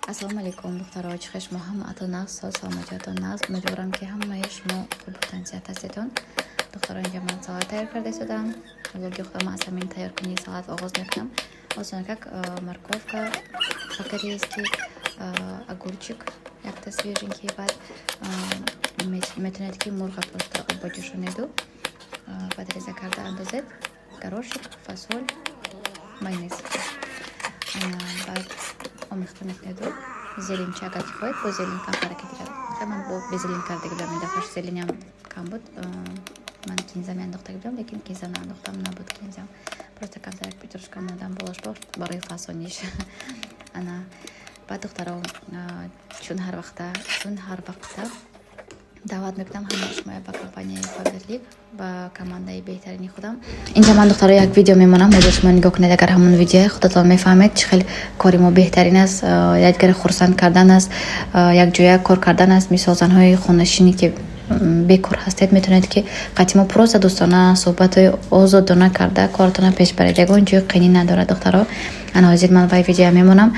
Ассалому алайкум, духтаро, чӣ хел шумо? Ҳамаатон нағз, соз, саломатиятон нағз. Умедворам, ки ҳамаи шумо хубу тансиҳат ҳастедон. Духтаро, инҷа ман салат тайёр карда истодам. Влоги худам аз ҳамин тайёркунии салат оғоз мекунам. Осон как морковка по-корейски, огурчик якта свеженький, баъд метавонед, ки мурға просто об ҷӯшонеду баъд реза карда андозед, горошек, фасоль, майонез. Баъд омехта мекунеду зелень ча, агар ки хоҳед, бо зелень камтар ки дигар. Ман бо без зелень кардаги будам, ин дафъаш зелень ам кам буд. Ман кинза меандохтаги будам, лекин кинза наандохтам, набуд кинзам. Просто камтарак петрушка мондам болош барои фасониш. Ана баъд, духтаро, чун ҳар вақта даъват мекунам ҳамаи шумоя ба компанияи Фаберлик, ба командаи беҳтарини худам. Инҷа ман, духтаро, як видео мемонам, ҳозир шумо нигоҳ кунед. Агар ҳамон видеои худатон мефаҳмед, чӣ хел кори мо беҳтарин аст, якдигаро хурсанд кардан аст, якҷоя кор кардан аст. Мисол, занҳои хонашине, ки бекор ҳастед, метавонед, ки қатъи мо просто дӯстона, суҳбатҳои озодона карда, коротонро пеш баред. Ягон ҷои қинӣ надорад, духтаро. Ана ҳозир ман вай видеоя мемонам,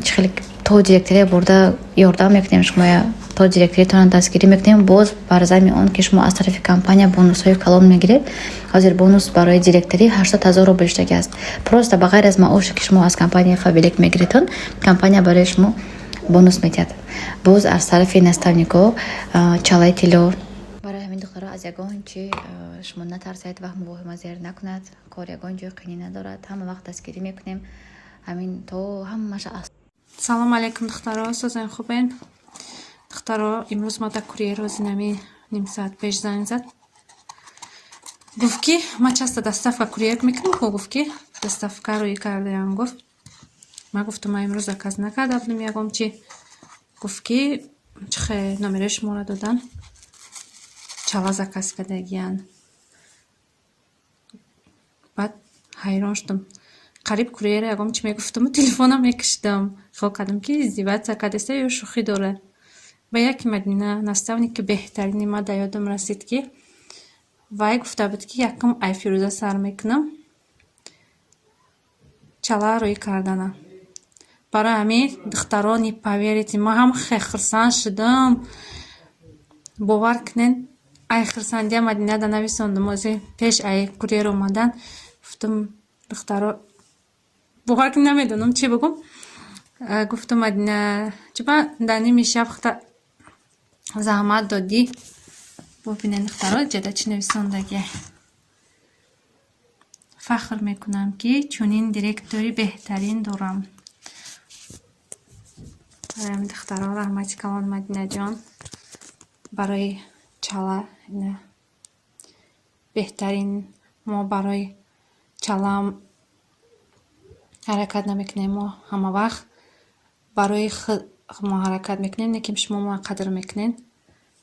чӣ хел то директория бурда ёрдам мекунем шумоя, то директориятонро дастгирӣ мекунем. Боз бар зами он, ки шумо аз тарафи компания бонусҳои калон мегиред. Ҳозир бонус барои директорӣ 80 000 рубл шудаги аст. Просто ба ғайр аз маоше, ки шумо аз компанияи Фаберлик мегиредтон, компания барои шумо бонус медиҳад. Боз аз тарафи наставник ҳо чалаи тилло. Барои ҳамин, духтаро, аз ягон чи шумо натарсед, ваҳму воҳима зер накунад. Кор ягон ҷои қинӣ надорад, ҳама вақт дастгирӣ мекунем, ҳамин то ҳамаша. Салом алейкум, духтаро, созен, хубен? Духтаро, имрӯз ма да курьер ҳозинами ним соат пеш занг зад. Гуфт, ки ма часто доставка курьер мекунам ко, гуфт, ки доставка рӯй кардаям, гуфт. Ма гуфтам, ма имрӯз заказ накарда будам ягон чи. Гуфт, ки чихе номерои шуморо додан, чала заказ кардагиян. Баъд ҳайрон шудам, қариб курьера ягон чи мегуфтаму телефонам мекашидам. Хиёл кардам, ки издеваться кардаста ё шӯхӣ дорад. Ба яке Мадина, наставник и беҳтарини ма, да ёдам расид, ки вай гуфта буд, ки якум ай Фирӯза сар мекунам чала рӯй кардана. Барои ҳамин, духтаро, не поверите, ман ҳам хеле хурсанд шудам. Бовар кунед, ай хурсандия Мадина да нависондум. Ози пеш ай курьер омадан гуфтам: «Духтаро, бовар кунед, намедонам чӣ бигӯм». Гуфтам: «Мадина, чиба дар ними шаб хата заҳмат додӣ?» Бубинед, духтаро, ҷада чӣ нависондагия: «Фахр мекунам, ки чунин директори беҳтарин дорам». Барои ҳамин, духтаро, раҳмати калон, Мадинаҷон, барои чала. Ина беҳтарин. Мо барои чалаам ҳаракат намекунем, мо ҳама вақт барои мо ҳаракат мекунем, лекин шумо моро қадр мекунед.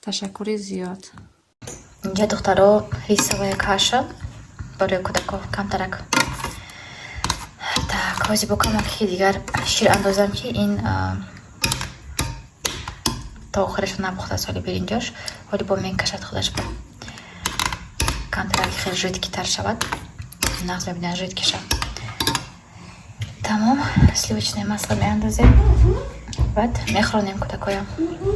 Ташаккури зиёд. Инҷа, духтаро, рисовая каша барои кӯдакҳо камтарак. Так, ҳозир бо камаки дигар шир андозам, ки ин то охирашо напухтааст ҳоли биринҷош, ҳоли бо мекашад худаш, бо камтарак хеле жидкий тар шавад, нағз мебинад жидкий ша. Тамом, сливочное масло меандозем, баъд мехӯронем кӯдакоям.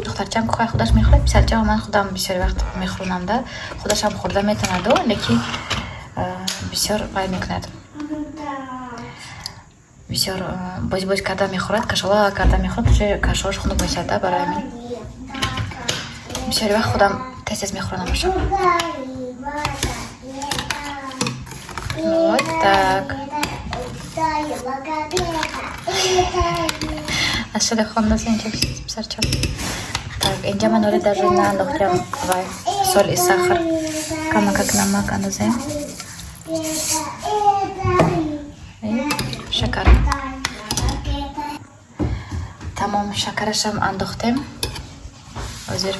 Духтарчаам кухай худаш мехӯрад, писарчаам ман худам бисёри вақт мехӯронам да, худашам хӯрда метавонаду, лекин бисёр вай мекунад, бисёр боз боз карда мехӯрад, кашола карда мехӯрад, уже кашоаш хунук мешавад да. Барои ҳамин бисёри вақт худам тез тез мехӯронамаша. Вот так. Аз шуде хондас инҷа писарчам. Так, инҷа ман оли даже наандохтям вай соль и сахар. Камакак намак андозем. Шакар. Тамом, шакарашам андохтем. Ҳозир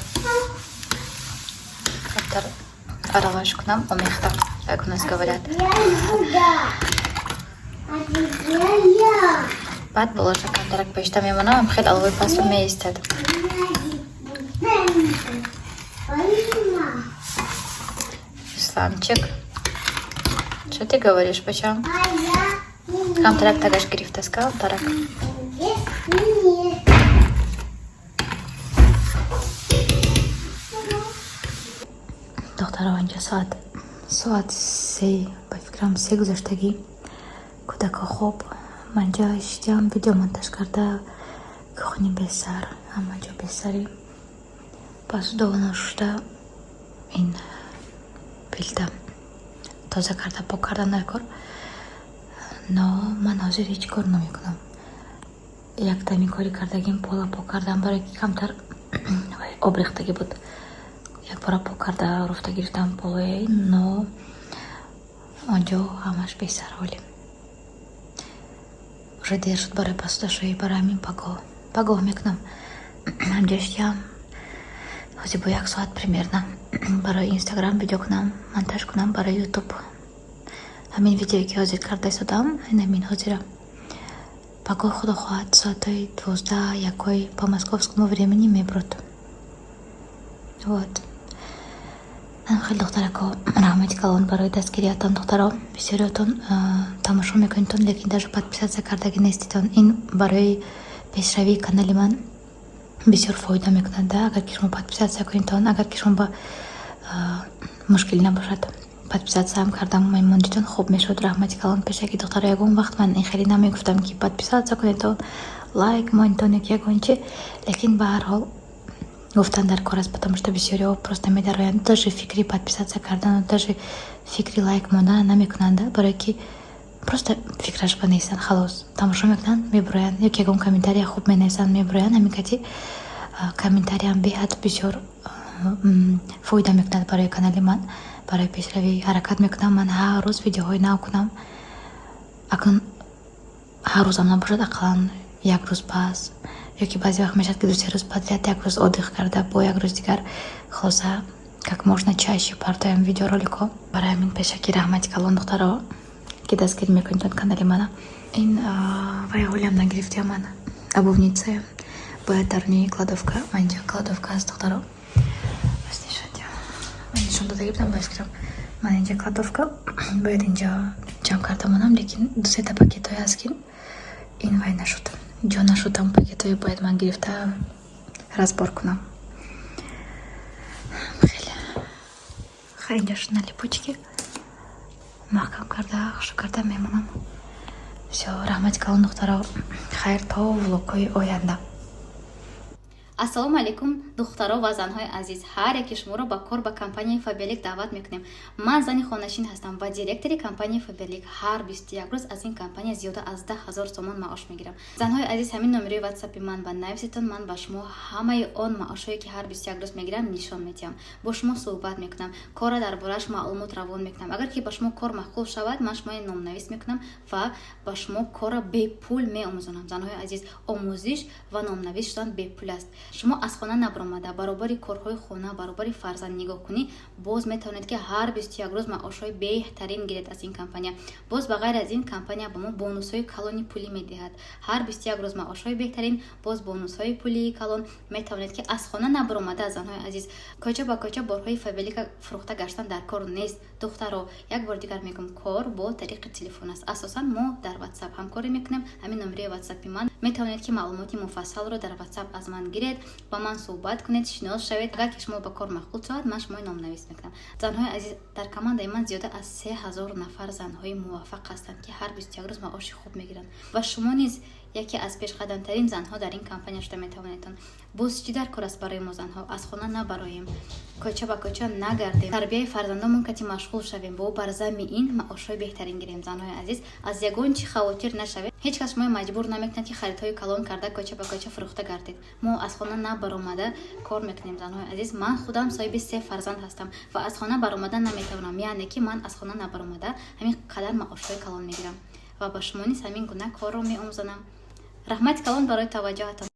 камтар аралаш кунам, омехта, как у нас говорят. Баъд болоша камтарак пешта мемонам, хел аловои пастро меистад. Исламчик, что ты говоришь, бачам? Камтарак тагаш гирифтаст, камтарак. Инҷа соат 3, ба фикрам, 3 гузаштагӣ. Кӯдако хоб, ман инҷа шидам, видео монтаж карда, кухни бесар, ҳама ҷо бесарӣ. Посудовона шуда, ин плита тоза карда, пок кардан дар кор. Но ман ҳозир ҳеҷ кор намекунам. Яктами кори кардагим пола пок кардан, барое ки камтар об рехтагӣ буд. Якбора пок карда, руфта гирифтам полои, но онҷо ҳамаш бесар ҳоле. Уже дер шуд барои посудашӯӣ, барои ҳамин пагоҳ мекунам. Ҳамҷо шидам, ҳозир бо як соат примерно барои Инстаграм видео кунам, монтаж кунам барои Ютуб. Ҳамин видеое, ки ҳозир карда истодам, ҳамин ҳозира. Пагоҳ, худо хоҳад, соатҳои 12, 1-ой по московскому времени мебурад. Вот. Хеле, духтарако, раҳмати калон барои дастгириятон, духтаро. Бисёриётон тамошо мекунедтон, лекин даже подписаться кардагӣ неститон. Ин барои пешравии канали ман бисёр фоида мекунад, да, агар ки шумо подписаться кунедтон, агар ки шумо ба мушкилӣ набошад, подписатьсяам кардам мемондитон, хуб мешуд. Раҳмати калон пешаки, духтаро. Ягон вақт ман ин хеле намегуфтам, ки подписаться кунедтон, лайк монедтон ёки ягон чи, лекин ба ҳар ҳол гуфтан дар кор аст, потому что бисёриҳо просто медароянд, даже фикри подписаться кардану даже фикри лайк мондана намекунанд, барое ки просто фикраш ба нестанд, халос, тамошо мекунанд, мебуроянд, ёки ягон комментария хуб менависанд, мебуроянд. Ҳамин кати комментариям беҳад бисёр фоида мекунад барои канали ман, барои пешравӣ. Ҳаракат мекунам ман ҳар рӯз видеоҳои нав кунам. Акнун ҳар рӯзам набошад, ақаллан як рӯз пас, ёки баъзе вақт мешавад, ки 2-се рӯз подряд, як рӯз отдых карда, бо як рӯз дигар. Хулоса, как можно чаще партоям видеороликҳо. Барои ҳамин пешакӣ раҳмати калон, духтаро, ки дастгирӣ мекунед канали мана. Ин вай ҳолиам нагирифтиам ман, обувницая бояд даруни кладовка. Ман инҷа кладовка аст, духтаро, ман нишон додагӣ будам, ба фикрам. Ман инҷа кладовка, бояд инҷо ҷамъ карда монам, лекин 2-сета пакетҳое аст, ки ин вай нашуд, ҷо нашуд. Ҳам пакетҳое бояд ман гирифта разбор кунам. Хеле хай, инҷо на липучки маҳкам карда, хушу карда мемонам. Всё, раҳмати калон, духтаро, хайр, то влогҳои оянда. Ассалому алайкум, духтаро ва занҳои азиз! Ҳар яке шуморо ба кор ба компанияи Фаберлик даъват мекунем. Ман зани хонашин ҳастам ва директори компанияи Фаберлик. Ҳар 21 рӯз аз ин компания зиёда аз 10 000 сомон маош мегирам. Занҳои азиз, ҳамин номерои ватсапи ман ба нависетон. Ман ба шумо ҳамаи он маошҳое, ки ҳар 21 рӯз мегирам, нишон медиҳам, бо шумо суҳбат мекунам, корра дар борааш маълумот равон мекунам. Агар ки ба шумо кор маъқул шавад, ман шумои номнавис мекунам ва ба шумо корра бепул меомӯзонам. Занҳои азиз, омӯзиш ва номнавис шудан бепул аст. Шумо аз хона набаромада, баробари корҳои хона, баробари фарзанд нигоҳкунӣ, боз метавонед, ки ҳар 21 рӯз маошҳои беҳтарин гиред аз ин компания. Боз ба ғайр аз ин, компания ба мо бонусҳои калони пулӣ медиҳад. Ҳар 21 рӯз маошҳои беҳтарин, боз бонусҳои пулии калон. Метавонед, ки аз хона набаромада, занҳои азиз, кӯча ба кӯча борҳои Фаберлика фурӯхта гаштан дар кор нест. Духтаро, як бори дигар мегӯм, кор бо тариқи телефон аст. Асосан мо дар Ватсап ҳамкорӣ мекунем. Ҳамин номерои ватсапи ман, метавонед, ки маълумоти муфассалро дар Ватсап аз ман гиред, ба ман суҳбат кунед, шинос шавед. Агар ки шумо ба кор маъқул шавад, ман шумои номнавис мекунам. Занҳои азиз, дар командаи ман зиёда аз 3000 нафар занҳои муваффақ ҳастанд, ки ҳар 21 рӯз маоши хуб мегиранд, ва шумо низ яке аз пешқадамтарин занҳо дар ин компания шуда метавонедтон. Боз чӣ дар кор аст барои мо занҳо? Аз хона набароем, кӯча ба кӯча нагардем, тарбияи фарзандонмон кати машғул шавем, бо бар зами ин маошҳои беҳтарин гирем. Занҳои азиз, аз ягон чӣ хавотир нашавед. Ҳеҷ кас шумои маҷбур намекунад, ки харидҳои калон карда, кӯча ба кӯча фурӯхта гардед. Мо аз хона набаромада кор мекунем. Занҳои азиз, ман худам соҳиби се фарзанд ҳастам ва аз хона баромада наметавонам, яъне ки ман аз хона набаромада ҳамин қадар маошҳои калон мегирам ва ба шумо низ ҳамин гуна корро меомӯзонам. Раҳмати калон барои таваҷҷӯҳатон.